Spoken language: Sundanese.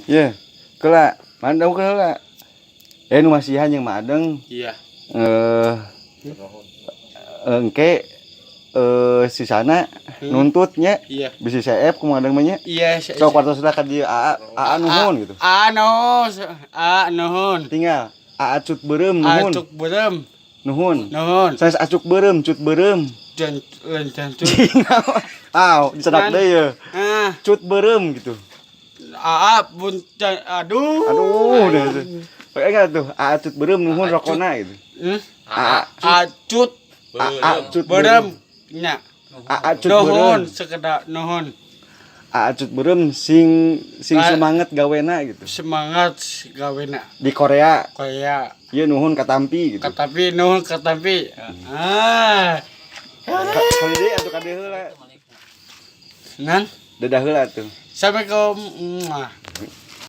Ye, kela, mandau heula. Eh, nu masihan jeung Mak Adeng. Iya. Engke sisana nuntutnya bisi seep kumaha Adeng mah nya. Iya. Sok wartos lah ka dieu, Aa, Aa nuhun gitu. A nuhun, A nuhun. Tinggal Aa cut beureum nuhun. Acuk beureum. Nuhun. Nuhun. Sanes acuk beureum, cut beureum. Jan lain cut. Aw, dicedak deui ye. Ah, Cut beureum gitu. Aa bun aduh. Aduh, deh. Pakai enggak tuh? Aa cut beureum nuhun rokona gitu. Aa Acut Aa cut beureum nya. Aa cut Nuhun beureum. Sekedar nuhun. Aa cut beureum sing sing semangat gawena gitu. Semangat gawena. Di Korea. Korea. Ieu nuhun katampi gitu. Katapi nuhun katapi. Ah. Kali deui atuh kade heula. Nan. Dadah heula tuh. Assalamualaikum. Mwah.